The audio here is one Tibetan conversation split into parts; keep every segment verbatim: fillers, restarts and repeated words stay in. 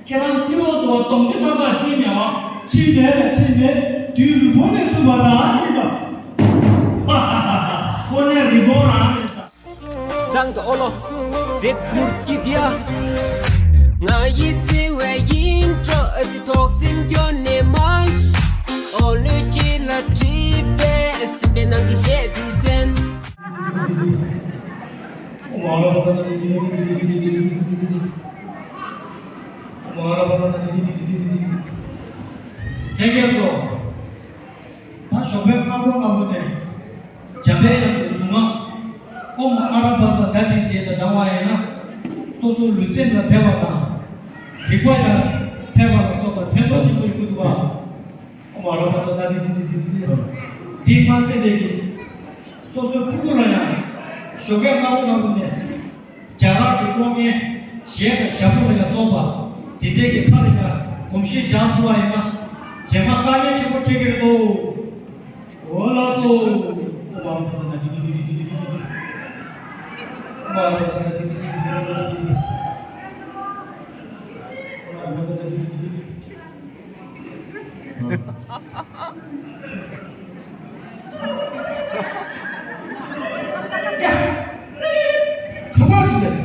ཁྱེད་རང་ཕྱི་ལོགས་དུ་བ་གདོང་ཅི་ཁྲག་པ་ཕྱིན་མེད་བ། ཕྱིན་མེད་ལ་ཕྱིན་མེད། དུས་རུ་བོ་ནས་བསུ་བ་རང་ཡིན་པ། ཁོ་ནས་རི་བོ་རང་རེད་ཤག་ཚང་གི་ཨོ་ལོ། གཟིགས་མོར་སྐྱིད་ཡ། ང་ཡི་བརྩེ་བའི་ཡིན་འགྲོ་ཨ་ཙི་ཐོག་སེམས་སྐྱོ་ནས་མ། ཨོ་ལོས་ཁྱེད་ལ་བྲིས་པའི་སེམས་པའི་ནང་གི་གཞས་འདི་གསན། ཁྱེད་ཚོ། ད་ཞོགས་པའི་སྔ་པོ་སྔ་པོ་ནས། འཇམ་པའི་དབྱངས་ཀྱི་གཟུངས་སྔགས། ཨོཾ་ཨ་ར་བྷ་ཛ་ད་ཏི་ཟེར་དང་སྦྲང་བ་ཡིན་ན། སོ་སོའི་ལུས་སེམས་ལ་བདེ་བ་དང་། རིག་པ་ཡར་འཕེལ་བ་ལ་སོགས་པ་ཕན་ཐོགས་ཆེན་པོ་ཡོང་གི་འདུག་པ། ཨོཾ་ཨ་ར་བྷ་ཛ་ད་ཏི་ཏི་ཏི་ཏི་ཏི། འདི་མ་ཟད་པའི་གི། སོ་སོའི་ཕྲུ་གུ་ལ་ཡང་། ཞོགས་ཀས་སྔ་པོ་སྔ་པོ་ནས། རྒྱ་གར་གྱི་གློག་བརྙན་གཞས་དང་ཞབས་བྲོ་ལ་ཡང་སོགས་པ་དེ་འདྲས་ཀྱི་ཁ་ལ་ཡང་གོམས་གཤིས་སྦྱང་ཐུབ་པ་ཡིན་ན་རྗེས་མ་དཀའ་ངལ་ཆེན་པོ་འཕྲད་ཀྱི་རེད་དོ། འོ་ལགས་སོ། ཨོ་བ་བ་ཚ་ན་དི་དི་དི་དི་དི་དི་དི། ཨོ་བ་བ་ཚ་ན་དི་དི་དི་དི་དི་དི། ཨོ་བ་བ་ཚ་ན་དི་དི་དི་དི་དི། ཡ། ཁ་པར་ཅིག་ལས།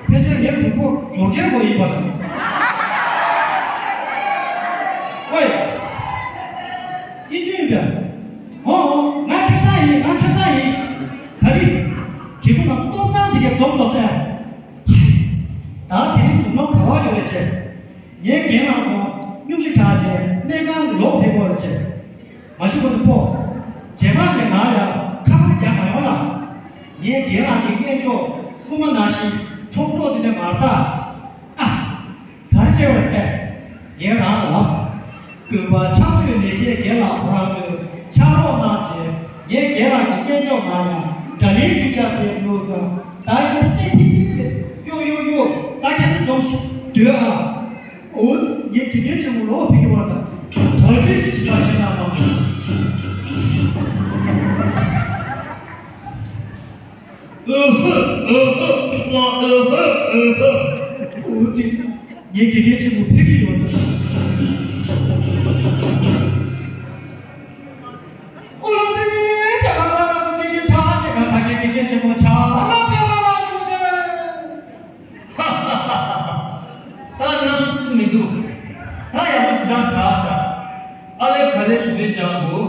ཕལ་ཆེར་ངའི་གྲོགས་པོ་འབྱོར་མཁན་པོ་ཡིན་པ་འདྲ། ཝེ། ཨིན་ཇི་ཡིན་པས། ཨོ་ཨོ། ང་ཆོས་ཐང་ཡིན། ང་ཆོས་ཐང་ཡིན། ག་རེ། གད་མོ་ང་ཚོ་ཏོག་ཙམ་དེ་གས་འཛོམས་ཏོ་ཟེར། ད་དེ་རིང་འཛོམས་ལོང་ག་བ་ཡོད་རེད་ཅེ། ངའི་རྒན་ལགས་ཁོང་སྙུང་གཞི་དྲག་བྱས་སྨན་ཁང་ལོག་ཕེབས་དགོས་རེད་ཅེ། མ་གཞི་ཁོ་ཚོ་ཕོ། རྗེས་མ་ནས་ང་ལ་ཁ་པར་རྒྱག་མ་ཡོང་ལ། ངའི་རྒན་ལགས་ཀྱི་སྙན་ཅོག་སྔོན་མ་ནང་བཞིན་ཁྲོག་ཁྲོག་དེ་འདྲ་མ་རེད་ད། ཨ། ག་རེ་བྱས་པ་ཟེར། ངས་རང་ལ་ལབ། དགོན་པ་ཆགས་འདོད་མེད་ཅེས་རྒན་ལགས་ཁོ་རང་ཚོས་ཕྱག་རོགས་གནང་བྱས་ངའི་རྒན་ལགས་ཀྱི་སྙན་ཅོག་ནང་ཡང་དགྲ་ལན་ཁྲུས་ཆག་ཟེར་བློ་བཟང་ད་ཡང་སེ་ཐིག་ཐིག་རེད། གཡོ་གཡོ་གཡོ། ད་ཁྱེད་ཚོ་འཛོམས་ཤིག་སྡོད་ཨ། འོ་ཙི་ངས་དགེ་རྒན་ཆེན་མོ་ལོག་ཕེབས་ཀྱི་བར་དུ་གྲ་སྒྲིག་ཅིག་བྱེད་པ་བྱེད་ན་མ། འོ་ཙི། ངའི་དགེ་རྒན་ཆེན་མོ་ཕེབས་ཀྱི་ཡོད་འགྲོ། ཨོ་ལོ་སེ། ཆ་ག་ལ་ལ་སེ་དགེ་རྒན་ཆ་ནས་ག་ད་གེ་དགེ་རྒན་ཆེན་མོ་ཆ་ལ་ཕེབས་པ་ལ་ཞུ་ཅེ། ཧ་ཧ་ཧ་ཧ། ད་ནང་མི་འདུག་ད་ཡག་པོ་ཞེ་དྲག་དྲག་ཤག་ཨ་ལས་ག་ལེ་ཞུ་བའི་ཅང་གོ།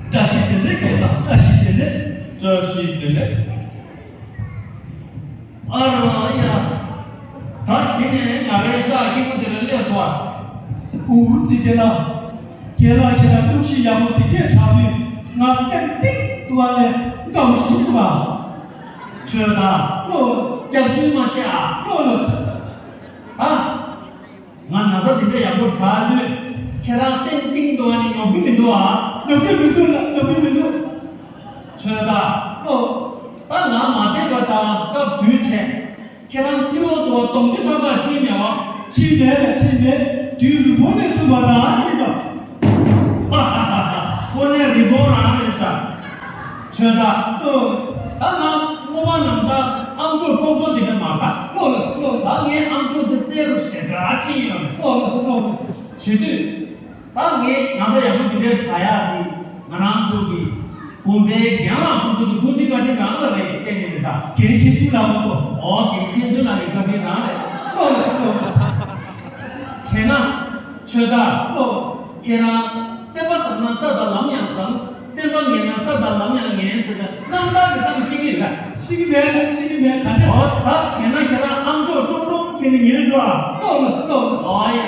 བཀྲ་ཤིས་བདེ་ལེགས་སྐད་གྲགས། བཀྲ་ཤིས་བདེ་ལེགས། བཀྲ་ཤིས་བདེ་ལེགས། ཨ་རོ་ཨ་ཡ། ད་གཞི་ནས་ང་རའི་ཤག་སྐྱིད་པོ་དེ་ལ་སླེབས་སོང་ཨ། འུ་ཙི་རྒན་ལགས། རྒན་ལགས་ཁྱེད་རང་གླུ་གཞས་ཡག་པོ་འདི་འདྲས་གྲགས་དུས་ང་སེམས་གཏིང་དུ་བ་ནས་དགའ་པོ་ཞིག་འདུག་ཨ། ཆོས་དང་། ལོ། སྐྱག་རྫུན་མ་བཤད་ཨ། ལོ་ལོ་ཟེར། ཨ། ང་ན་ཚ་འདི་འདྲ་ཡག་པོ་དྲག་དུས་ཁྱེད་རང་སེམས་གཏིང་དུ་བ་ནས་ཉོབ་ཀྱི་མི་འདུག་ཨ། ཉོབ་ཀྱི་མི་འདུག་ལ། ཉོབ་ཀྱི་མི་འདུག་ཆོས་དང་། ལོ། ད་ང་མ་བསྡད་པ་དང་སྐབས་དུས་ཆེ། ཁྱེད་རང་ཕྱི་ལོགས་དུ་བ་གདོང་ཅི་ཁྲག་པ་ཕྱིན་མེད་བ། ཕྱིན་མེད་ལ་ཕྱིན་མེད། དུས་རུ་བོ་ནས་བསུ་བ་རང་ཡིན་པ། ཧ་ཧ་ཧ་ཧ། ཁོ་ནས་རི་བོང་རང་རེད་ཤག་ཆོས་དར། ལགས། ད་ང་སྔོན་མ་ནང་ལྟར་ཨམ་ཅོག་ཀྲོང་ཀྲོང་དེ་འདྲ་མ་རེད་ད། ལགས་ལགས་སོ། ལགས། ད་ངའི་ཨམ་ཅོག་དེ་གསལ་རུ་ཞེ་དྲག་ཕྱིན་ཡོད་རེད། ལགས་ལགས་སོ། ལགས་ལགས་སོ། བྱེད་དུས། ད་ངས་ང་ཚོ་ཡག་པོ་འདི་འདྲའི་དྲ་ཡག་འདི་ང་རང་ཚོ་གི་དགོན་པའི་རྒན་ལགས་ཁོང་ཚོ་གི་ཐུགས་རྗེ་བཀའ་དྲིན་རང་ལ་རེད་བལྟས་ནས་རེད་ད། རྒན་མཁན་ཟུར་ལགས་ཁོང་ཚོ། ཨོ་རྒན་མཁན་ཟུར་ལགས་ཀྱི་བཀའ་དྲིན་རང་རེད། ལགས་ལགས་སོ། ལགས་ལགས་སོ། བྱས་ན། ཆོས་དར། ལགས། ཁྱེད་རང་སེམས་པ་བཟང་ན་ས་དང་ལམ་ཡང་བཟང་། སེམས་པ་ངན་ན་ས་དང་ལམ་ཡང་ངན་ཟེར་ན་རྣམ་ཐར་གྱི་གཏམ་ཤེས་ཀྱི་ཡོད་པས། ཤེས་ཀྱི་མེད། ཤེས་ཀྱི་མེད། ག་འདྲས། ཨོ་ད་བྱས་ན་ཁྱེད་རང་ཨམ་ཅོག་ཀྲོང་ཀྲོང་བྱས་ནས་ཉན་ཤོག་ཨ། ལགས་ལགས་སོ། ལགས་ལགས་སོ། ཨོ་ཡ།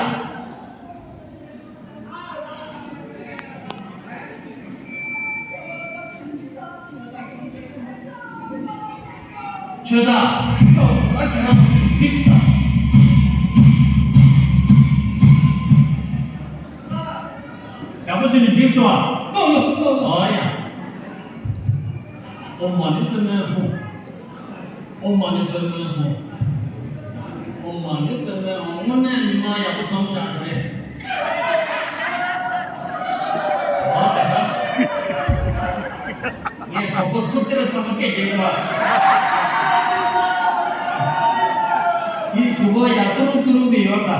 ཆོས་དར། ཨ་ཁྱེད་རང་འགྲིག་སོང་། ཡག་པོ་བྱས་ནས་འགྲིག་སོང་ཨ། ལགས་ལགས་སོ། ལགས་ལགས་སོ། ཨོ་ཡ། ཨོཾ་མ་ཎི་པདྨེ་ཧཱུྃ། ཨོཾ་མ་ཎི་པདྨེ་ཧཱུྃ། ཨོཾ་མ་ཎི་པདྨེ་ཧཱུྃ། དངོས་གནས་མི་མང་ཡག་པོ་འཛོམས་ཤག་དེ་རེད། ཨོ་དེ་ད། ངས་གྲོགས་པོ་ཚུར་དེར་ཚང་མ་སྐད་རྒྱག་གི་བ། འདི་གཞུག་གུ་ཡར་ཏུ་རུང་ཏུ་རུང་གི་ཡོད་ད།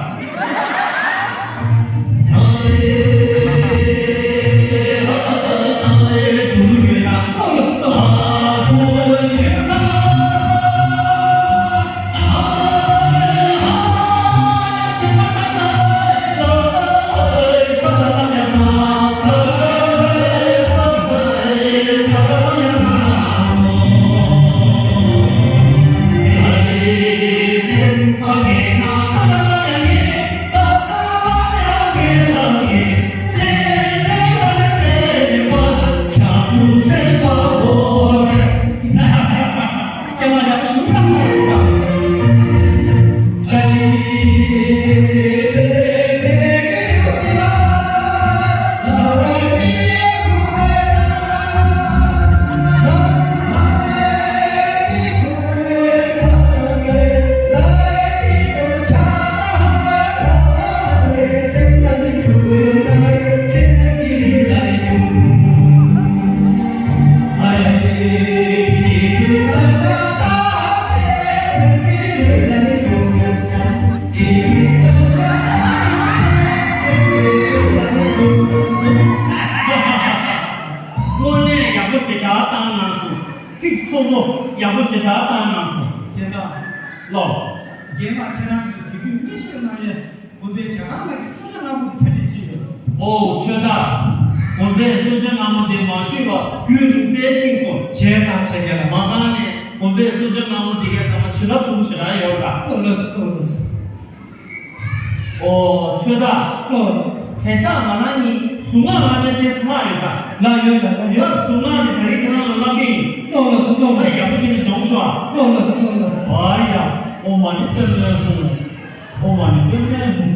དངོས་གནས་ཡག་པོ་ཞེ་དྲག་བཏང་གནང་སོང་། ཚིག་ཚོགས་པོ་ཡག་པོ་ཞེ་དྲག་བཏང་གནང་སོང་། དེ་ད། ལགས། རྒན་ལགས་ཁྱེད་རང་གིས་དེ་དུས་མི་ཤེས་ན་ཡང་། དགོན་པའི་ཇ་ཁང་ནང་གི་གསོལ་ཇ་མངར་མོ་དེ་གྲ་སྒྲིག་བྱས་ཡོད། ཨོ་ཆོས་དར། དགོན་པའི་གསོལ་ཇ་མངར་མོ་དེ་མ་ཞུས་པ་རྒྱུན་རིང་བསྲེལ་ཕྱིན་སོང་། བྱས་ཙང་བྱས་རྒྱ་ལ། མ་ཚང་ནས་དགོན་པའི་གསོལ་ཇ་མངར་མོ་དེ་གའི་ཚང་མ་བྱིན་རླབས་ཆེན་པོ་ཞེ་དྲག་ཡོད་ད། ལགས་སོ། ལགས་སོ། ཨོ་ཆོས་དར། ལགས། དེང་སང་ང་རང་གཉིས་གཟུངས་སྔགས་བླ་མའི་ལྟས་སུ་ལྷག་ཡོད་ད། ལགས་ཡོད་ད། ལགས་ཡོད། ད་གཟུངས་སྔགས་དེ་ད་རེས་ཁྱེད་རང་ལ་བསླབ་ཀྱི་ཡིན། ལགས་ལགས་སོ། ལགས་ལགས་སོ། ཡག་པོ་བྱས་ནས་སྦྱོངས་ཤོག་ཨ། ལགས་ལགས་སོ། ལགས་ལགས་སོ། ཨ་ཡ། ཨོཾ་མ་ཎི་པདྨེ་ཧཱུྃ། ཨོཾ་མ་ཎི་པདྨེ་ཧཱུྃ།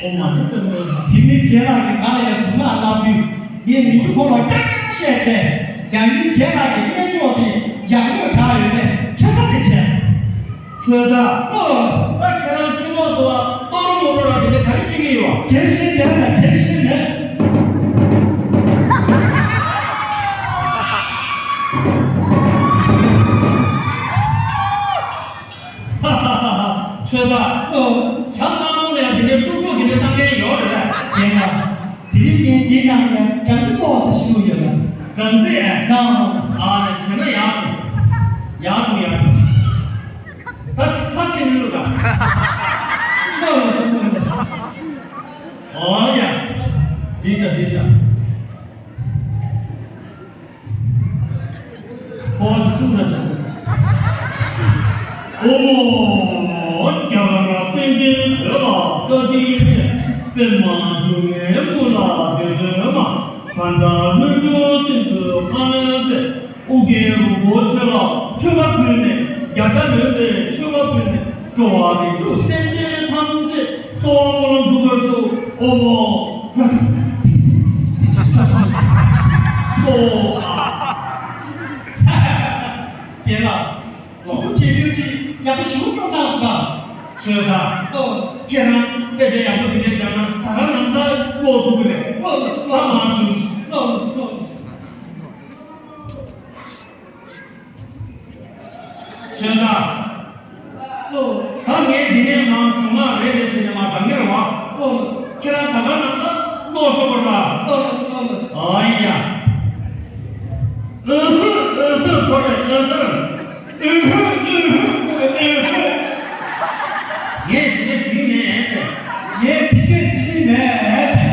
ཨོཾ་མ་ཎི་པདྨེ་ཧཱུྃ། དེ་མིན་རྒན་ལགས་ཀྱིས་ང་ལ་ཡང་གཟུངས་སྔགས་བསླབ་དུས། ངས་མི་ཚོ་ཁོང་ལ་ཀྱག་ཀྱག་བཤད་བྱས། རྒྱང་ཡིན་རྒན་ལགས་ཀྱི་རྣལ་འབྱོར་དེ་ཡག་མོས་དྲག་ཡོད་པས་ཚོད་ལྟ་བྱེད་བྱས། ཚོད་ལྟ། ཨོ། ད་ཁྱེད་རང་ཕྱི་ལོགས་དུ་བ་ཏོ་རུ་མོ་རུ་ར་དེ་འདྲ་ག་རེ་ཤེས་ཀྱི་ཡོད། གལ་ཤེས་མེད་ལ་གལ་ཤེས་མེད། ཆོས་དར། ཨོ། ཇ་མངར་མོ་ལ་ཡང་དེ་འདྲའི་དཀྲུག་དཀྲུག་དེ་འདྲ་བཏང་མཁན་ཡོད་རེད་པས། རྒན་ལགས། དེ་རིང་ངས་འདི་ནང་ལ་སྦྲང་རྩི་གཏོར་བ་དེ་ཤེས་ཀྱི་ཡོད་ལ། སྦྲང་རྩི་ཨེ། ཨ་ནི་བྱས་ན་ཡག་བྱུང་། ཡག་བྱུང་། ཡག་བྱུང་། ད་ཕ་ཕྱིན་ནས་ལུག་དང་། ཨོ་ཡ། འགྲིག་ཤག་འགྲིག་ཤག་འཕོ་བ་དེ་བཅུག་ན་བཞག་དགོས། ཨོ་མོ། རྒྱ་གར་པཎ་ཆེན་བོད་ལ་བཀའ་དྲིན་ཆེ། པདྨ་འབྱུང་གནས་སྐུ་ལ་འདི་བྱོན་མ། གང་དག་ལྷུན་གྲུབ་སྲིན་པོའི་ཁ་གནོན་མཛད། ཨོ་རྒྱན་རིན་པོ་ཆེ་ལ་མཆོད་པ་ཕུལ་ནས། བརྒྱ་ཆ་ལོན་པའི་མཆོད་པ་ཕུལ་ནས། འགྲོ་བ་རིགས་དྲུག་སེམས་ཅན་ཐམས་ཅད་གསོལ་བ་སྨོན་ལམ་འགྲུབ་པར་ཤོག། ཨོ་མོ། ཨོ། རྒན་ལགས། ཞུ་བྱེད་རྒྱུ་དེ་ཡག་པོ་ཞུ་སྐྱོང་གནང་སོང་ད། ཆོས་དར། ཨོ། ཁྱེད་རང་སྐད་ཆ་ཡག་པོ་དེ་འདྲས་བྱས་ན་ད་ག་ནང་ལྟར་ཀློག་ཐུབ་ཀྱི་རེད། ཀློག་ལ་སོང་། ད་མར་ཞུ། ཀློག་ལ་སོང་། ཀློག་ལ་སོང་། ཆོས་དགའ། ལོ། ད་ངས་འདི་ནས་མར་གཟུངས་སྔགས་རེ་རེ་བྱས་ནས་མར་བགྲང་གི་རེད་བ། ལོ་ལོ། ཁྱེད་རང་ད་ག་ནང་ད་ཀློག་ཤོག་པ་ར། ལོ་ལོ་ལོ་ལོ། ཨ་ཡ། ཨུ་ཧུ་ཨུ་ཧུ་ཁོ་རེ་ཨུ་ཧུ། ཨུ་ཧུ་ཨུ་ཧུ་ཁོ་རེ་ཨུ་ཧུ། ངས་འདི་ནས་ཟིན་མེད་ཆེ། ངས་འདི་གས་ཟིན་མེད་ཆེ།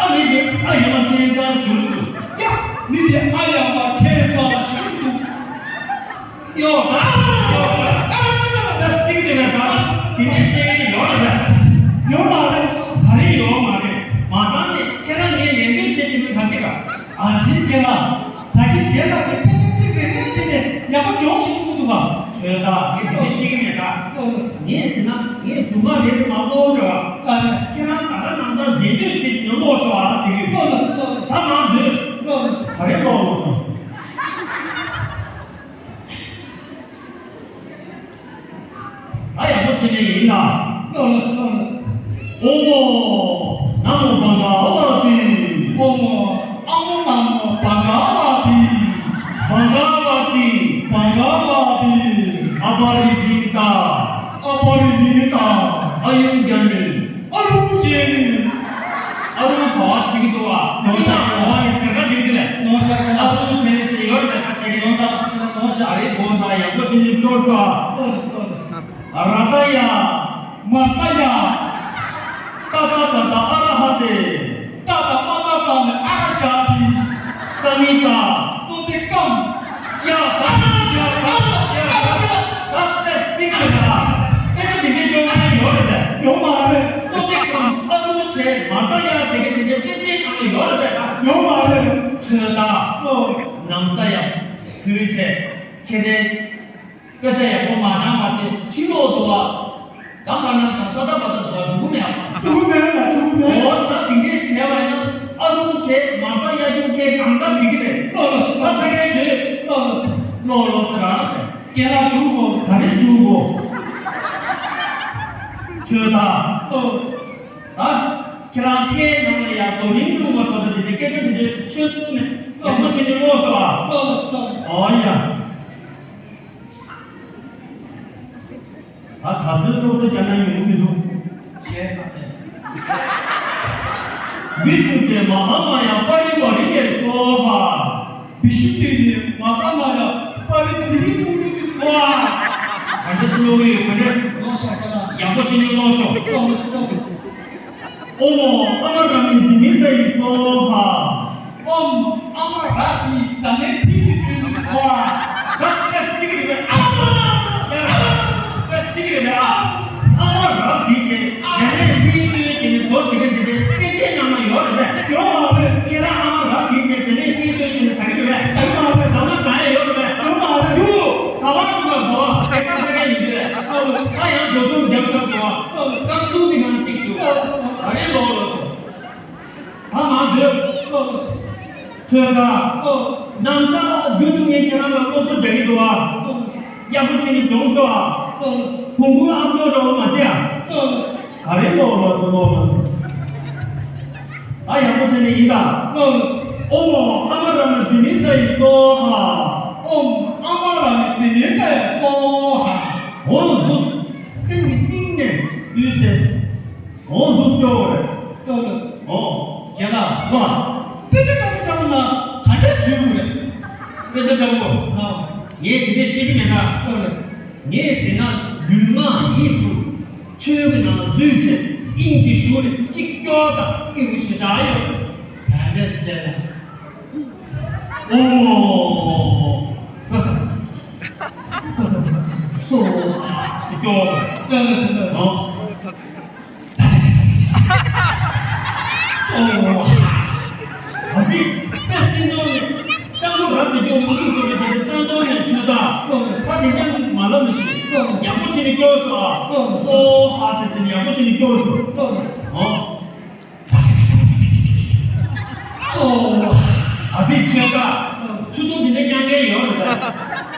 ཨ་མི་དེ་ཨ་ཡ་མ་ཁྱེད་རང་ཚང་ཞུ་ཞུ། ཡ། མི་དེ་ཨ་ཡ་མ་ཁྱེད་རང་ཚང་ཞུ་ཞུ། ཡོ། ད་ཡོ། ད་སྲིད་དེ་ན་ད་དེ་འདྲ་བཤད་ཡོད་རེད། ཡོད་མ་རེད། ག་རེ་ཡོད་མ་རེད། མ་ཚང་ནས་ཁྱེད་རང་ངས་ནན་སྐྱོན་བྱེད་བཞིན་པའི་ག་ཅི་ག་ཨ་ཙི་རྒན་ལགས། ད་གིན་རྒན་ལགས་ཀྱིས་དཔེ་ཆ་གཅིག་རེ་གཉིས་བྱས་ནས་ཡག་པོ་བྱུང་ཞེས་གསུངས་འདུག་ག་ཆོས་དགའ། ངས་དེ་འདྲ་བཤད་ཀྱི་མེད་ད། ངས་ཟེར་ན་ངས་གཟུངས་སྔགས་རེ་རེ་མ་ཀློག་རེད་བ། ཁྱེད་རང་ད་ལྟ་ནང་ད་རྗེས་ཟློས་བྱེད་བཞིན་ནས་ཀློག་ཤོག་ཨ་ཟེར་གི་ཡོད། ད་མ་འདོད། ག་རེ་ཀློག་ཀློག་སོང་། ད་ཡག་པོ་བྱས་ནས་ཡིན་ན། ལོ་ལོ་སི་ལོ་ལོ་སི། ཨོཾ་ནམོ་བྷ་ག་ཝ་ཏི། ཨོཾ་ཨ་མོ་ན་མོ་བྷ་ག་ཝ་ཏི། བྷ་ག་ཝ་ཏི། བྷ་ག་ཝ་ཏི། ཨ་པ་རི་མི་ཏ། ཨ་པ་རི་མི་ཏ། ཨ་ཡུ་གྱ་ནི། ཨ་རུ་ཅེ་ནི། ཨ་རུ་ག་བ་ཅིག་འདུག་ཨ། ནོ་ཤ་ག་བ་ནི་ཟེར་ག་འདིར་འདི་ལས། ནོ་ཤ་ག་ཨ་རུ་ཅེ་ནི་ཟེར་ཡོད་རེད་ད་ཤེས་ཀྱི། ནོ་ད་ནོ་ཤ། ཨ་རེ་གོ་ད་ཡག་པོ་ཅིག་ནི་སྐྱོར་ཤོག་ཨ། ལོ་ལོ་ལོ། ར་ད་ཡ། མ་ད་ཡ། ཏ་ད་ད་ད་ཨ་ར་ཧ་ཏེ། ཏ་ད་མ་ད་ད་ནི་ཨ་ར་ཤ་ཏི། ས་མི་ད། སོ་ཏེ་ཀམ། ཡ་ད་ཡ་ད་ཡ་ད་ད་ད་སི་ཏེ་ད། ཨེ་དེ་འདྲའི་སྐྱོ་མ་ཡོད་རེད་དེ། ཡོད་མ་རེད། སོ་ཏེ་ཀམ་ཨ་རུ་ཆེ་མ་ད་ཡ་ཟེར་གི་དེ་འདྲའི་དཔེ་ཆའི་ནང་ལ་ཡོད་རེད་དེ་ད། ཡོད་མ་རེད། ཆོས་ད། ཨོ། ནམ་ས་ཡ། ཁུལ་ཆེ། ཁེ་རེ། དཔེ་ཆ་ཡག་པོ་མ་སྦྱངས་པ་བྱས་ཕྱི་ལོག་ཏུ་བ། ད་མ་ན་ད་ས་ད་པ་ད་ཟ་འགྲོ་གི་མེད་ཨ། འགྲོ་གི་མེད་ལ་འགྲོ་གི་མེད། འོ་ད་དེ་འདྲས་བྱས་པ་ཡིན་ན་ཨ་རུ་བྱས་མ་ད་ཡ་རྒྱུ་སྐད་གང་ད་བྱེད་ཀྱི་རེད། ལོ་ལོ་སི་ད་ཕ་རེད་འདོད། ལོ་ལོ་སི། ལོ་ལོ་སི་རང་རེད། རྒན་ལགས་ཞུ་གོ། ག་རེ་ཞུ་གོ། ཆོས་ད། ཨོ། ད། ཁྱེད་རང་ཁའི་ནང་ལ་ཡ་རྡོ་རིང་བླུགས་པ་སོགས་ད་དེ་འདྲའི་སྐད་ཆ་དེ་འདྲའི་ཤོད་ཐུབ་མེད། ཡག་པོ་བྱས་ནས་ཀློག་ཤོག་ཨ། ལོ་ལོ་སི་ལོ་ལོ་སི། ཨོ་ཡ། ད་ག་ཚོད་སློབ་གསོ་རྒྱག་ན་ཡོང་གི་མི་འདུག་བྱས་ཙང་བྱས། བི་ཤུ་ཏི་མ་ཧཱ་མ་ཡ་པ་རི་ཝ་རི་ཡེ་སྭཱ་ཧཱ། བི་ཤུ་ཏི་ནི་མ་ཧཱ་མ་ཡ་པ་རི་པི་རི་ཏུ་ཏུ་ཏུ་སྭཱ་ཧཱ། ག་འདྲ་སེ་ཀློག་གི་ཡོད་ག་འདྲ་སེ། ཀློག་ཤོག་ཀློག་ཤོག་ཡག་པོ་བྱས་ནས་ཀློག་ཤོག་ཀློག་མི་སྲིད་ཀློག་མི་སྲིད། ཨོཾ་ཨ་མ་ར་མི་ཛི་མི་ཏ་ཡེ་སྭཱ་ཧཱ། ཨོཾ་ཨ་མ་ར་སི་ཛ་ནེ་ཐི་ཏི་ཏི་ཏི་སྭཱ་ཧཱ། ད་ད་སི་ཀི་རི་ཨ་མ་ཡ་ད་སི་ཀི་རི་ཨ་ཨ་མ་ར་སི་ཅེ་ཛ་ནེ་ཐི་ཏི་ཏི་ཅེ་ནི་སོ་སི་ཀི་འདི་དེ་ཏི་ཅེ་ནང་ན་ཡོད་རེད། ཡོད་མ་རེད། ཁྱེད་རང་ཨ་མ་ར་སི་ཅེ་ཛ་ནེ་ཐི་ཏི་ཏི་ཅེ་ནི་ཟ་གི་རེད། ཟ་གི་མ་རེད། ཟ་མ་ཟ་ཡ་ཡོད་རེད། ཡོད་མ་རེད། ཡུ་ག་བ་ཀྲུ་ག་ག་བ་དེ་ཀ་ད་ག་ཡིན་རེད། ད་ཡང་འགྲོ་ཆུང་རྒྱབ་ཚར་བྱུང་བ། ད་ལྟུང་དེ་གང་ཅིག་ཞུ། ད་རེ་ལོ་ལོ་སོ། ད་མ་འདོད། ཆོས་དགའ། ནམ་ས་རྒྱུན་དུ་ངས་ཁྱེད་རང་ལ་སློབ་གསོ་རྒྱག་གི་འདུག་ཨ། ཡག་པོ་བྱས་ནས་སྦྱོང་ཤོག་ཨ། བུ་མོའི་ཨམ་ཅོག་འདྲ་བོ་མ་བྱེད་ཨ། ག་རེ་ལོ་ལོ་སོ་ལོ་ལོ་སོ། ད་ཡག་པོ་བྱས་ནས་ཡིན་ད། ཨོ་མོ་ཨ་མ་ར་མི་ཛི་མི་ཏ་ཡེ་སྭཱ་ཧཱ། ཨོམ་ཨ་མ་ར་མི་ཛི་མི་ཏ་ཡེ་སྭཱ་ཧཱ། འོ་འདུག་སེམས་ཀྱི་གཏིང་ནས་འདུས་བྱས། འོ་འདུག་སྐྱོ་བོ་རེད། ལྟོས་ལ། འོ། རྒན་ལགས། ལགས། དཔེ་ཆ་འདྲ་པོ་འདྲ་པོ་ན་ག་འདྲས་བཟོས་དགོས་རེད། དཔེ་ཆ་འདྲ་པོ། ལགས། ངས་དེ་འདྲས་ཤེས་ཀྱི་མེད་ན། ལྟོས་ལ། ངས་ཟེར་ན་ལུས་ངག་ཡིད་གསུམ་ཆོས་ཀྱི་ནང་ལ་འདུས་བྱས་དབྱིངས་ཀྱི་གཞུང་ནས་གཅིག་སྐྱོར་དང་དབྱིངས་ཀྱི་ཞེ་དྲག་ཡོད། ག་འདྲས་སེ་རྒན་ལགས། ཨོ་མོ། སོ། སྐྱོར། ལྟོས་ལ་ཟེར་ལྟོས་ལ། ཨོ། ཨོ། ཨ་ཙི། ད་སེམས་གཏོང་ནས་ལྕགས་ལོ་ར་ཟེར་སྐྱོ་མི་འདུག་ཟེར་བའི་དེ་སེམས་གཏོང་ནས་ཆུ་ཚ། ཨོ། ད་དེ་འདྲ་མ་ལབ་ནི་ཞིག་ཨོ། ཡག་པོ་བྱས་ནས་སྐྱོར་ཤོག་ཨ། ཨོ། ཨོ་ཧ་ཟེར་བྱས་ནས་ཡག་པོ་བྱས་ནས་སྐྱོར་ཤོག་ཨོ། ཨོ། ཨོ། ཨ་ཙི་ཆོས་དགའ། ཆུ་ཚོད་འདི་འདྲ་རྐྱང་རྐྱང་ཡོད་རེད།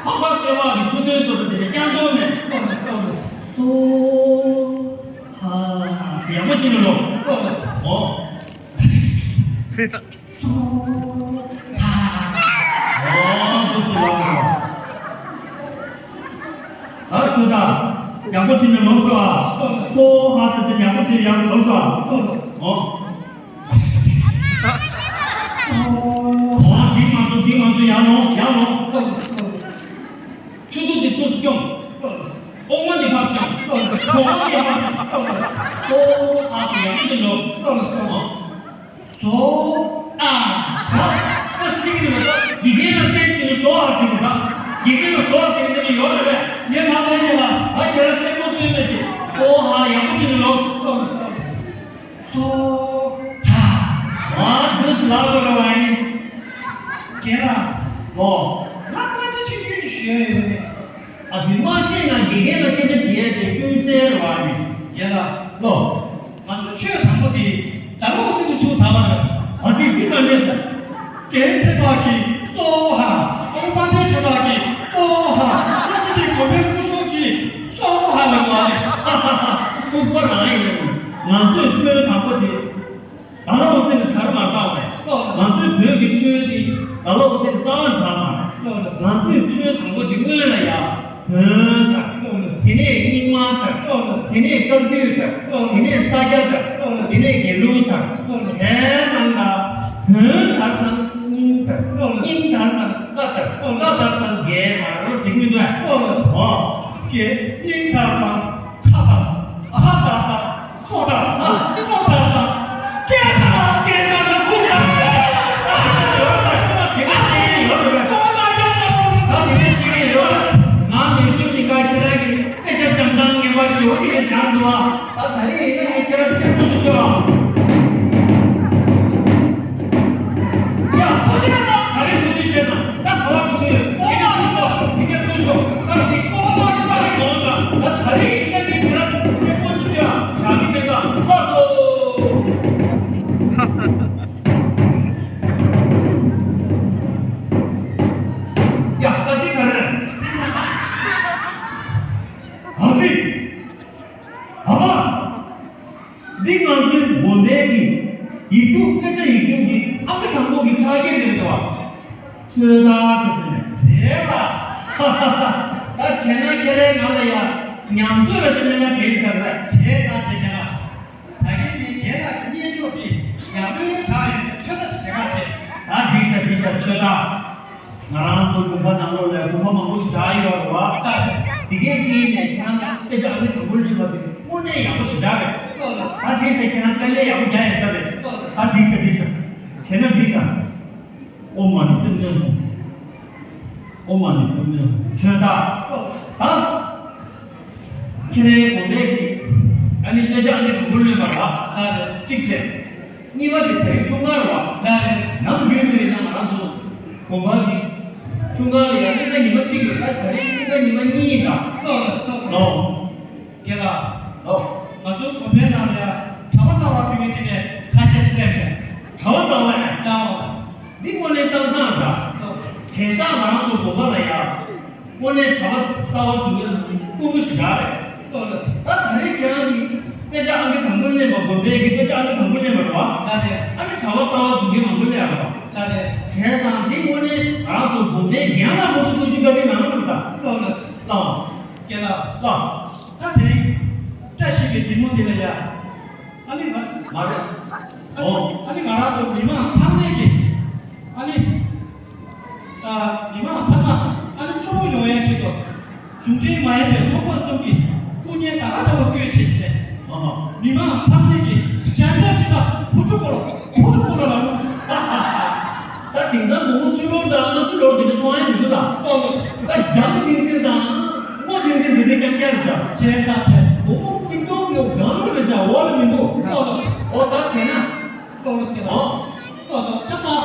ཕག་པ་སེ་བ་གི་ཆུ་ཚོད་བཟོ་འདྲ་འདི་འདྲ་རྐྱང་འདུག་ནས། ཨོ། ཧ་ཟེར་ཡག་པོ་བྱས་ནས་ལོ། ཨོ། ཨོ། འདུག་སེ་ལོ། ཡག་པོ་བྱས་ནས་ལོག་ཤོག་ཨ། སོ་ཧ་ཟེར་བྱས་ཡག་པོ་བྱས་ནས་ཡར་ལོག་ཤོག་ཨ། ཨོ། ཨོ། འགྲིག་མ་སོང་འགྲིག་མ་སོང་། ཡར་ལོག་ཡར་ལོག་ཆུ་ཚོད་འདི་ཚོ་སྐྱོང་། ཨོ་མ་འདི་ཕར་སྐྱོང་། གྲོགས་མ་འདི་ཕར་སྐྱོང་། སོ་ཧ་ཟེར་ཡག་པོ་བྱས་ནས་ལོག་ཨོ། བཟོ་ཨ། ད་ད་སྲིད་ཀྱི་མེད་ད། དགེ་རྒན་ལ་བསྟན་བྱས་ནས་བཟོ་ཨ་ཟེར་གྱི་འདུག་དགེ་རྒན་ལ་བཟོ་ཨ་ཟེར་གྱི་འདུག་ཡོད་རེད་པས། ངས་ལབ་མེད་ཀྱི་ལ། ད་ཁྱེད་རང་ལྟད་མོ་ལྟོས་མེད་ཞིག་བཟོ་ཨ། ཡག་པོ་བྱས་ནས་ལོག་ལྟོས་མེད་ལྟོས་མེད། བཟོ་ཨ། ཨ་འདུག་སེ་ལབ་དགོས་རེད་པ་ཨ་ནི། རྒན་ལགས། ཨོ། ང་བཀའ་འདྲི་ཆུང་ཆུང་ཅིག་ཞུ་ཡ་ཡོད་པ་རེད། ཨ་འདི་མ་ཤེས་ན་དགེ་རྒན་ལ་སྐད་ཆ་དྲི་ཡ་དེ་ཀུན་གསལ་རེད་པ་ཨ་ནི། རྒན་ལགས། ལོ། ང་ཚོ་ཆོས་དང་པོ་དེ་ད་ལོ་སྲིད་དུ་ཚུར་ད་བར། ཨ་ཙི་འདི་ག་འདྲས་ཟེར། རྒན་ཚེ་དཔག་གིས་སོ་ཧ། ཨོ་དཔལ་ལྡན་ཆོས་གྲགས་ཀྱིས་སོ་ཧ། བློ་གསལ་གྱི་དགོན་པའི་སྐུ་ཞབས་ཀྱིས་སོ་ཧ་ལབ་པ་རེད། ལྐུགས་པ་རང་ཡིན་ནམ། ང་ཚོས་ཆོས་དང་པོ་དེ་ད་ལོ་སྲིད་དུ་དར་མ་བཏང་བས། ལོ། ང་ཚོའི་བོད་ཀྱི་ཆོས་འདི་ད་ལོ་སྲིད་དུ་རྩ་བ་ནས་དར་མ་རེད། ལོ། ང་ཚོའི་ཆོས་དང་པོ་དེ་སྔོན་ལ་ཡ། བོན་དང་། ལོ། དེ་ནས་རྙིང་མ་དང་། ལོ། དེ་ནས་བཀའ་བརྒྱུད་དང་། ལོ། དེ་ནས་ས་སྐྱ་དང་། ལོ། དེ་ནས་དགེ་ལུགས་དང་། ལོ། དེ་ཚང་ལ་བོན་དར་ཙང་རྙིང་དང་། ལོ། རྙིང་དར་ཙང་བཀའ་དང་། ལོ། བཀའ་དར་ཙང་རྒྱལ་མ་རེད་ཟེར་གྱི་མི་འདུག་ཨ། ལོ། ཨོ། རྒྱལ་རྙིང་དར་ཙང་ཁ་དང་། ཁ་དར་ཙང་། སོ་དང་། སོ་དང་། སྐད་དང་། སྐད་དང་། ཁུག་དང་། དེ་འདྲ་ཤེས་ཀྱི་ཡོད་རེད་པས། ད་དེ་འདྲ་ཤེས་ཀྱི་ཡོད་རེད། ང་ནས་ཤུགས་ཀྱིས་ཁྱེད་རང་གི་དཔེ་ཆ་སྦྱང་སྟངས་ངན་པ་ཞེ་པོ་ཅིག་སྦྱངས་འདུག་ཨ། ད་ད་རེས་ཡིན་ན་ངས་ཁྱེད་རང་སྐད་པོ་ཞིག་སྟོན་ཨ། ཡ། ཐུགས་རྗེ་གནང་། ད་རེས་ཐུགས་རྗེ་ཆེ་གནང་། ད་གོ་བ་ཐུག་གི་ཡོད། ཡིན་ན་ཐུག་ཤོག་ཡིན་ན་ཐུག་ཤོག་ད་དེ་གོ་བ་ཐུག་གི་ཡོད། ད་ད་ད་རེས་ཡིན་ན་ངས་ཁྱེད་རང་སྐད་པོ་ཞིག་སྟོན་ཨ། བཞག་གི་མེད་ད། ལགས་སོ། ཡ། ད་འདི་ག་རེ་རེད། ཨ་ཙི། ཨ་མ། འདི་ང་ཚོའི་དགོན་པའི་གི་ཡིག་རྒྱུགས། སྐད་ཆ་ཡིག་རྒྱུགས་ཀྱི་ཨང་ཀི་དང་པོ་གི་ཕྱག་འཁྱེར་དེ་རེད་པ། ཆོས་དར་ཟེར་ཟེར་ནས། རེད་པ། ད་བྱས་ན་ཁྱེད་རང་ང་ལ་ཡ་ཉམས་ཚོད་ར་ཞིག་ལེན་ན་བྱེད་ཡིན་ས་རེད། བྱས་ཙང་བྱས་ཁྱེད་རང་། ད་གིན་ནི་རྒན་ལགས་ཀྱི་བརྙས་བཅོས་དེ་ཡག་པོའི་གྲས་ཡོད་པའི་ཚོད་ལྟ་ཅིག་བྱེད་ག་བྱེད། ད་འགྲིག་ཤག་འགྲིག་ཤག་ཆོས་དར། ང་རང་ཚོ་དགོན་པ་ནང་ལོགས་ལ་དགོན་པ་མང་པོ་ཞེ་དྲག་ཡོད་རེད་པ། ད་རེད། དེ་གའི་དཀྱིལ་ནས་ཁྱེད་རང་དཔེ་ཆ་ཨང་ཀི་དང་པོ་ལེན་པ་དེ་དངོས་གནས་ཡག་པོ་ཞེ་དྲག་རེད། ལགས་ལགས། ད་དེ་ཟེར་ཁྱེད་རང་དཀའ་ལས་ཡག་པོ་རྒྱག་ཡིན་ས་རེད། ལགས་ལགས། ད་འགྲིག་ཤག་འགྲིག་ཤག་བྱས་ན་འགྲིག་ཤག་ཨོཾ་མ་ཎི་པདྨེ་ཧཱུྃ། ཨོཾ་མ་ཎི་པདྨེ་ཧཱུྃ། ཆོས་དར། ད། ཁྱེད་རའི་དགོན་པའི་གི་ཨ་ནི་དཔེ་ཆ་ཨང་ཀི་དང་པོ་ལེན་པ་ལ། ད་རེད། གཅིག་བྱས། གཉིས་པ་དེ་དེ་རིང་ཆུང་སྒང་རེད་པ། ད་རེད། ནམ་རྒྱུན་དུ་ཡིན་ན་ང་རང་ཚོ་དགོན་པ་གི་ཆུང་སྒང་ལ་ཡ་གཉིས་ཀ་ཉི་མ་གཅིག་ཡོད། ད་དེ་རིང་གཉིས་ཀ་ཉི་མ་གཉིས་ཡིན་ད། ལགས་ལགས། ལགས། རྒན་ལགས། ལགས། ང་ཚོའི་དགོན་པའི་ནང་ལ་ཡ་གྲྭ་པ་གསར་པ་བཙུགས་མཁན་དེ་ནས་ཁ་ཤས་ཤིག་སླེབས་ཤག་གྲྭ་པ་གསར་པ་ཡ། ལགས། འདི་དངོས་གནས་གཏམ་བཟང་རེད། ལགས། དེང་སང་ང་རང་ཚོ་དགོན་པ་ལ་ཡ། དངོས་གནས་གྲྭ་པ་གསར་པ་བཙུགས་ཡ་དཀོན་པོ་ཞེ་དྲག་རེད། ལགས་ལགས། ད་ད་རེས་ཁྱེད་རང་གིས་དཔེ་ཆ་ཨང་ཀི་དང་པོ་ལེན་པ། དགོན་པའི་གི་དཔེ་ཆ་ཨང་ཀི་དང་པོ་ལེན་པ་རེད་པ། ལགས་རེད། ཨ་ནི་གྲྭ་པ་གསར་པ་བཙུགས་མཁན་མང་པོ་སླེབས་ཡོད་རེད་པ། ལགས་རེད། བྱས་ཙང་འདི་དངོས་གནས་ང་རང་ཚོ་དགོན་པའི་རྒན་ལགས་མང་པོ་ཐུགས་རྗེ་བཀའ་དྲིན་གནང་རོགས་གནང་ད། ལགས་ལགས། ལགས། རྒན་ལགས། ལགས། ད་དེ་རིང་བཀྲ་ཤིས་ཀྱི་འདི་མོ་འདི་ལ་ཡ། ཨ་ནི་ང་། མ་རེད། ཨ་ནི། ཨོ། ཨ་ནི་ང་རང་ཚོ་མི་མང་ཚང་མས་ཀྱི། ཨ་ནི། ཨ། མི་མང་ཚང་མ་ཨ་ནི་སྐྱིད་པོ་ཡོང་ཡའི་ཆེད་དུ། གཞུང་འབྲེལ་མ་ཡིན་པའི་ཚོགས་པ་གསུམ་གྱིས་སྐུ་བརྙན་ད་ག་འདྲ་བ་བཀོད་བྱས་ཤིག་ནས། ཨ་ཧ། མི་མང་ཚང་མས་ཀྱི་ཞལ་འདེབས་ཅི་ལྟར་བུ་ཕྲུག་སྐོར་ལ་བུ་ཕྲུག་སྐོར་ལ་ལ་ལུང་། ད་དེང་སང་དགུང་ལོ་བཅུ་ལོར་དང་ལྔ་བཅུ་ལོར་དེ་འདྲ་མཐོང་ཡ་མི་འདུག་ད། ཨོ། ད་འཇམ་ཐིང་ཐིང་དང་སྔོ་ཐིང་ཐིང་དེ་འདྲ་རྐྱང་རྐྱང་རེད་ཤག་བྱས་ཙང་བྱས། དགུང་ལོ་གཅིག་སྟོང་གི་སྒང་རེད་ཤག་འོག་ལ་མི་འདུག་ཨོ། ཨོ་ད་བྱས་ན། ཨོ། ཨོ་སོ་ཨ་མ།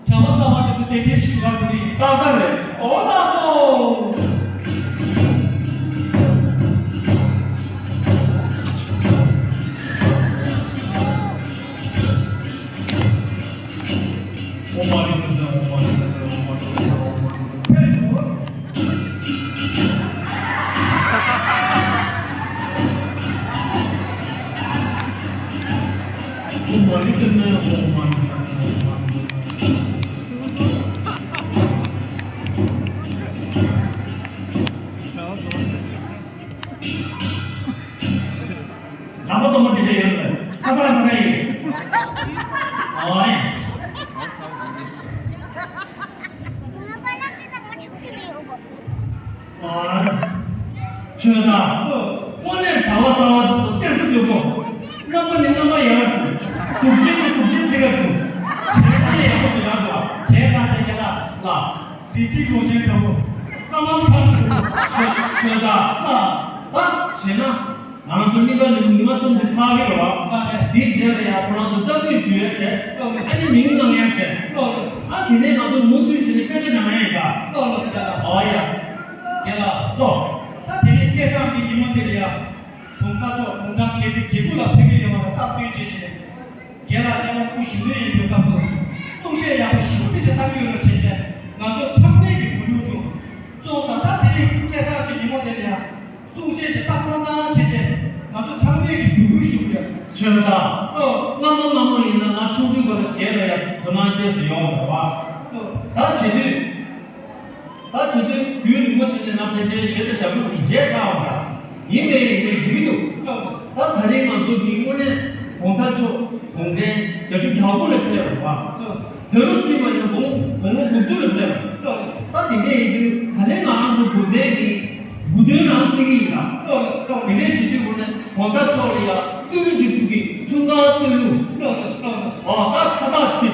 གྲྭ་པ་གསར་པ་དེ་ཚོ་གདན་འདྲེན་ཞུ་བར་འགྲོ་གི་ཡིན། ཏག་ཏག་རེད། ཨོ་ལགས་སོ། ཨོཾ་མ་ཎི་པདྨེ་ཧཱུྃ། ཨོཾ་མ་ཎི་པདྨེ་ཧཱུྃ། ཨོཾ་མ་ཎི་པདྨེ་ཧཱུྃ། ཨོཾ་མ་ཎི་པདྨེ་ཧཱུྃ། ཨོཾ་མ་ཎི་པདྨེ་ཧཱུྃ། ཆོས་དང་། དངོས་གནས་གྲྭ་བ་གསར་བ་འདི་ཚོ་གཏེར་སྲིད་སྐྱོ་པོ། རྣམ་པ་ནི་རྣམ་པ་ཡག་པ་བྱུང་། གཟུགས་ཅན་ནི་གཟུགས་ཅན་ཚིག་པ་བྱུང་། བྱས་ཙང་ཡག་པོ་ཞིག་རག་འདུག་བ། བྱས་ཙང་བྱས་རྒན་ལགས། ལགས། རིགས་མཐུན་ལུང་བཞིན་འདྲ་པོ། གཙང་མ་ཁམས་འདྲ་པོ། ཆོས་ཆོས་དང་། ལགས། ད་བྱས་ན། ང་རང་ཚོ་གླིང་ག་ནས་ཉི་མ་གསུམ་དེ་ཚར་གི་རེད་བ། ལགས་རེད། དེའི་རྗེས་ལ་ཡང་ཁོ་རང་ཚོ་བཅར་འདྲི་ཞུ་ཡ་བྱས། ལགས་རེད། ཨ་ནི་མིང་གནང་ཡ་བྱས། ལགས་རེད། ཨ་དེ་ནས་ང་ཚོ་མུ་མཐུད་བྱས་ནས་སྐད་ཆ་བྱ་ན་ཡིན་ད། ལགས་རེད་རྒན་ལགས། ཨོ་ཡ། རྒན་ལགས། ལགས། ད་དེ་རིང་སྐལ་བཟང་གི་ཉིན་མོ་དེ་ལ་ཡ། གོང་ས་མཆོག་དགུང་གྲངས་བརྒྱད་ཅུ་གྱ་དགུ་ལ་ཕེབས་ཀྱི་ཡོད་པ་ལ་སྟབས་བསྟུན་བྱས་བྱས་ནས། རྒན་ལགས་མཉམ་པོ་སྐུ་གཞོན་ནུ་ཡིན་པའི་སྐབས་སུ་གསུང་བཤད་ཡག་པོ་ཞེ་པོ་ཅིག་གནང་གི་ཡོད་རེད་བྱས་བྱས་ང་ཚོ་ཚང་མས་ཀྱི་གོ་རྒྱུ་བྱུང་། སོང་ཙང་ད་དེ་རིང་སྐལ་བཟང་གི་ཉིན་མོ་དེ་ལ་ཡང་གསུང་བཤད་ཞིག་བཏང་གནང་བྱས་བྱས་ང་ཚོ་ཚང་མས་ཀྱི་གོ་རྒྱུ་ཞུ་གི་ཡོད། ཆོས་དང་། ཨོ། སྔ་མོ་སྔ་མོ་ཡིན་ན་ང་ཆུང་དུས་སྐབས་ལ་གཞས་ལ་ཡང་དོ་སྣང་སྐྱེས་སུ་ཡོང་བ་རེད་བ། ཨོ། ད་བྱེད་དུས། ད་བྱེད་དུས་རྒྱུན་རིང་པོ་བྱས་ནས་ང་ཕལ་ཆེར་གཞས་དང་ཞབས་བྲོ་ཞིག་བཞེས་ཚར་བ་འདྲ། ཡིན་པས་ཡིན་པས་འགྲིག་གི་འདུག་ད་ད་རེས་ང་ཚོ་གི་དངོས་གནས་གོང་ས་མཆོག་དགུང་གྲངས་བརྒྱད་ཅུ་གྱ་དགུ་ལ་ཕེབས་པ་རེད་བ། དོན་ལུགས་ཀྱི་མ་ཡིན་ན་དགུང་དགུང་ལོ་དགུ་བཅུ་ལ་ཕེབས་པ། ད་དེ་འདྲ་ཡིན་དུས་ད་ནས་ང་རང་ཚོ་དགུན་ཟླའི་གི་དགུན་དུས་ནང་བརྩི་གི་ཡིན་ལ། དེ་འདྲ་བྱེད་དུས་དངོས་གནས་གོང་ས་མཆོག་ལ་ཡ་བསྟོད་གླུ་ཅིག་ཕུལ་གི། འཁྲུངས་སྐར་བསྟོད་གླུ། ཨོ་ད་ཁ་བཏགས་ཅིག་